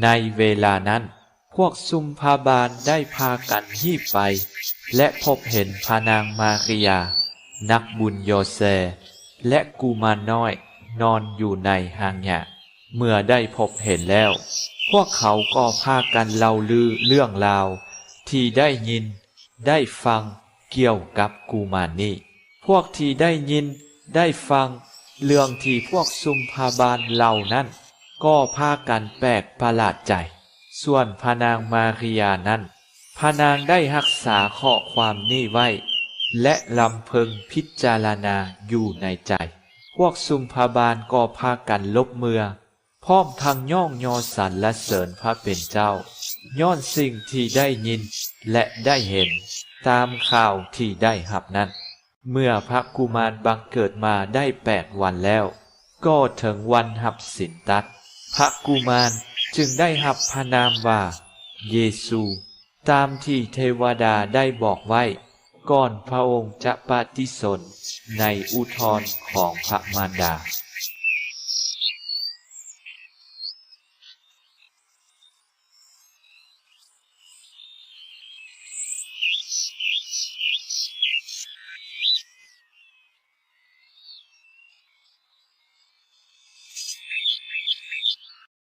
ໃນເວລານັ້ນ ພວກຊຸມພະບານໄດ້ພາກັນຮີບໄປ ແລະ ພົບເຫັນພະນາງມາຣິຍາ ນັກບຸນໂຢເຊ ແລະ ກຸມານນ້ອຍນອນຢູ່ໃນຫ້າງຫຍ້າ. ເມື່ອໄດ້ພົບເຫັນແລ້ວ ພວກເຂົາກໍພາກັນເລົ່າລືເລື່ອງລາວທີ່ໄດ້ຍິນໄດ້ຟັງກ່ຽວກັບກຸມານນີ້. ພວກທີ່ໄດ້ຍິນໄດ້ຟັງເລື່ອງທີ່ພວກຊຸມພະບານເລົ່ານັ້ນ ກໍພາກັນແປກປະຫຼາດໃຈ. ສ່ວນພະນາງມາຣິຍານັ້ນ ພະນາງໄດ້ຮັກສາຂໍ້ຄວາມນີ້ໄວ້ ແລະ ລຳເພິງພິຈາລະນາຢູ່ໃນໃຈ. ພວກຊຸມພະບານກໍພາກັນຫຼົບເມືອ ພ້ອມທັງຍ້ອງຍໍສັນລະເສີນພະເປັນເຈົ້າ ຍ້ອນສິ່ງທີ່ໄດ້ຍິນ ແລະ ໄດ້ເຫັນ ຕາມຂ່າວທີ່ໄດ້ຮັບນັ້ນ. ເມື່ອພະກຸມານບັງເກີດມາໄດ້ແປດວັນແລ້ວ ກໍເຖິງວັນຮັບສິນຕັດ, ພະກຸມານຈຶ່ງໄດ້ຮັບພະນາມວ່າ ເຢຊູ, ຕາມທີ່ເທວະດາໄດ້ບອກໄວ້ ກ່ອນພະອົງຈະປະຕິສົນໃນອຸທອນຂອງພະມານດາ.